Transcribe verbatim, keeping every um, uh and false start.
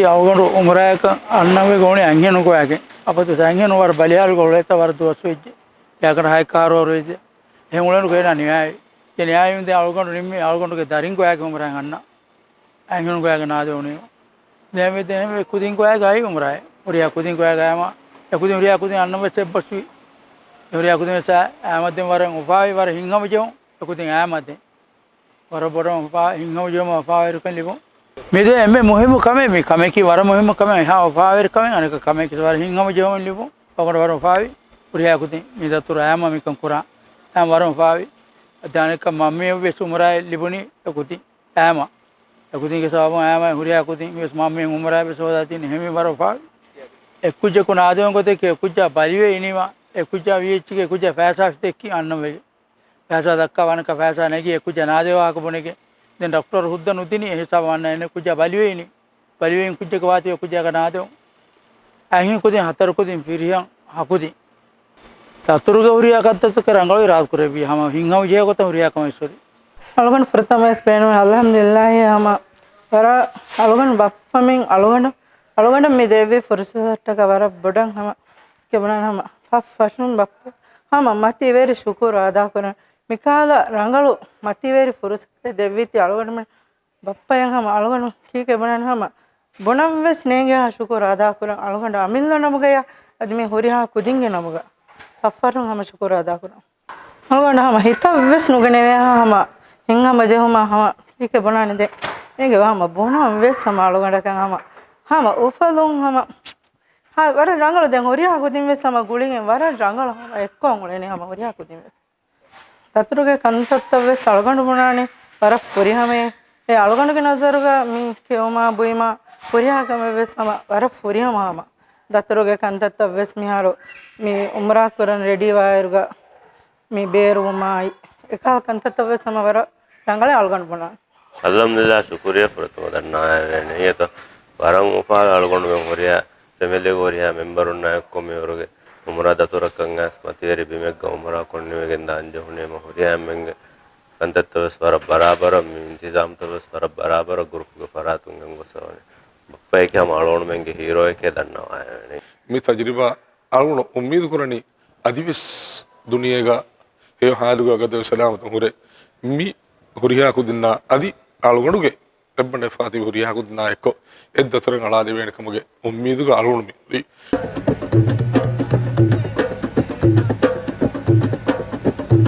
އަޅުގަނޑު އުމްރާއަކަށް އަންނަންވެ ގޮވުނީ އަންހެނުން ގޮވާގެން. އަބަދު އަންހެނުން ވަރަށް ބަލިހާލުގަ އުޅޭތާ ވަރަށް ދުވަސް ވެއްޖެ. އެއަކަށް ހައެއްކަ އަހަރު ވެއްޖެ. އެހެން އުޅެން ގޮވޭނާ ނިޔާވި. ދެން ނިޔާވީމަ ދެން އަޅުގަނޑު ނިންމީ އަޅުގަނޑުގެ ދަރިން ގޮވާގެން އުމްރާއަށް އަންނަން. އަންހެނުން ގޮވާގެން ނާދެވުނީމަ. ދެން މި ދެން މި ކުދިން ގޮވާގެ އައި އުމްރާއެއް. ހުރިހާ ކުދިން ގޮވާގެ އައިމަ، އެ ކުދިން ހުރިހާ ކުދިން އަންނަން ވެސް އެއްބަސްވި. އެ ހުރިހާ ކުދިން ވެސް އައިމަ ދެން ވަރަށް އުފާވި، ވަރަށް ހިތްހަމަޖެހުން އެ ކުދިން އައިމަ ދެން. ވަރަށް ބޮޑަށް އުފާ، ހިތްހަމަޖެހުމަށް އުފާވެރިކަން ލިބުން. މި ދެން އެންމެ މުހިއްމު ކަމެއް، މި ކަމަކީ ވަރަށް މުހިއްމު ކަމެއް، އެހާ އުފާވެރި ކަމެއް، އަނެކަ ކަމެއް ވަރަށް ހިތްހަމަޖެހުމެއް ލިބުން. އަޅުގަނޑު ވަރަށް އުފާވި، ހުރިހާ ކުދިން މި ދަތުރު އައިމަ މިކަން ކުރާ، އައިމަ ވަރަށް އުފާވި. އަދި އަނެކަ މަންމައަށް ވެސް އުމްރާއެއް ލިބުނީ އެ ކުދިން އައިމަ. އެ ކުދިންގެ ސަބަބުން އައިމަ ހުރިހާ ކުދިން ވެސް މަންމައަށް އުމްރާއެއް ވެސް ހޯދާ ދިނީ އެހެންވީމަ ވަރަށް އުފާވި. އެއްކުއްޖަކު ނާދެވުން ގޮތެކޭ، އެއްކުއްޖާ ބަލިވެ އިނީމަ، އެއްކުއްޖާ ވީއެއްޗެކޭ، އެއްކުއްޖާ ފައިސާ ދެއްކި އަންނަން ވެގެން. ފައިސާ ދައްކާ ވާނެކަން ފައިސާ ނެގި އެކުއްޖާ ނާދެވޭ ވާހަކަ ބުނެގެން. ދެން ޑޮކްޓަރު ހުއްދަ ނުދިނީ އެ ހިސާބަށް ވަންނަ އެންމެ ކުއްޖާ ބަލިވެ އިނީ. ބަލިވެއިން ކުއްޖަކަށް ވާތީ އެ ކުއްޖާގެ ނާދެވުން. އަންހެން ކުދިން ހަތަރު ކުދިން ފިރިހަމަ ހަ ކުދިން. ދަތުރުގެ ހުރިހާ ކަންތައްތަކެއް ރަނގަޅުވެ އިރާދަކުރެއްވި ހަމަ ހިތްހަމަޖެހޭ ގޮތަށް ހުރިހާ ކަމެއް ވެސް ހުރި. އަޅުގަނޑު ފުރަތަމަވެސް ބޭނުމޭ އަލްޙަމްދުލިއްލާހި ހަމަ ވަރަށް އަޅުގަނޑު ބައްޕަމެން އަޅުގަނޑު، އަޅުގަނޑަށް މި ދެއްވި ފުރުސަތަށްޓަކާ ވަރަށް ބޮޑަށް ހަމަ ކެބުނާން ހަމަ ފަށް ފަށުން ބައްޕަ ހަމަ މަތިވެރި ޝުކުރު އަދާކުރަން. މިކާލަ ރަނގަޅު މަތިވެރި ފުރުސަތެއް ދެއްވީތީ އަޅުގަނޑުމެން ބައްޕަޔަށް ހަމަ އަޅުގަނޑު ކީކޭ ބުނާނެ ހަމަ ބުނަން ވެސް ނޭނގޭހާ ޝުކުރު އަދާކުރަން. އަޅުގަނޑު އަމިއްލަ ނަމުގަޔާ އަދި މި ހުރިހާ ކުދިންގެ ނަމުގަ ފަށްފަށުން ހަމަ ޝުކުރު އަދާކުރަން. އަޅުގަނޑު ހަމަ ހިތަށް ވެސް ނުގެނެވޭހާ ހަމަ ހިތްހަމަޖެހުމާ ހަމަ ކީކޭ ބުނާނެ ދެން އޭގެ ހަމަ ބުނަން ވެސް ހަމަ އަޅުގަނޑަކަށް ހަމަ ހަމަ އުފަލުން ހަމަ ހަ، ވަރަށް ރަނގަޅު. ދެން ހުރިހާ ކުދިން ވެސް ހަމަ ގުޅިގެން ވަރަށް ރަނގަޅު ހަމަ އެއްކޮށް އުޅެނީ ހަމަ ހުރިހާ ކުދިން ވެސް. ދަތުރުގެ ކަންތައްތައް ވެސް އަޅުގަނޑު ބުނާނީ ވަރަށް ފުރިހަމައޭ. އެ އަޅުގަނޑުގެ ނަޒަރުގަ މި ކެއުމާ ބުއިމާ ހުރިހާ ކަމެއް ވެސް ހަމަ ވަރަށް ފުރިހަމަ ހަމަ. ދަތުރުގެ ކަންތައްތައް ވެސް މިހާރު މި އުމްރާ ކުރަން ރެޑީވާއިރުގަ މި ބޭރުވުމާއި އެކަހަލަ ކަންތައްތައް ވެސް ހަމަ ވަރަށް ރަނގަޅޭ އަޅުގަނޑު ބުނާނީ. އަލްޙަމްދުލިއްލާހް، ޝުކުރިއްޔާ ފުރަތަމަ ދަންނަވައިދެން. އިނގޭތޯ ވަރަށް އުފާވެ އަޅުގަނޑުމެން ހުރިހާ ފެމިލީގެ ހުރިހާ މެމްބަރުންނާ އެއްކޮށް މިވަރުގެ އުމްރާ ދަތުރަކަށް އައިސް މަތިވެރި ބިމެއްގަ އުމްރާ ކޮށް ނިމިގެން ދާން ޖެހުނީމަ ހުރިހާ އެންމެންގެ ކަންތައްތައް ވެސް ވަރަށް ބަރާބަރަށް، މި އިންތިޒާމްތައް ވެސް ވަރަށް ބަރާބަރަށް ގްރޫޕްގެ ފަރާތުން ގެންގޮސްފަވަނީ. ބައްޕަޔަކީ ހަމަ އަޅުގަނޑުމެންގެ ހީރޯއެކޭ ދަންނަވައިވަނީ. މި ތަޖުރިބާ އަޅުގަނޑު އުއްމީދު ކުރަނީ އަދިވެސް ދުނިޔޭގަ ހެޔޮ ހާލުގަ ގަދަވެ ސަލާމަތުން ހުރެ މި ހުރިހާ ކުދިންނާ އަދި އަޅުގަނޑުގެ އެއްބަނޑެއް ފާތިބި ހުރިހާ ކުދިންނާ އެއްކޮށް އެއްދަތުރެއް އަޅާދެވޭނެ ކަމުގެ އުއްމީދުގަ އަޅުގަނޑު މި ހުރީ.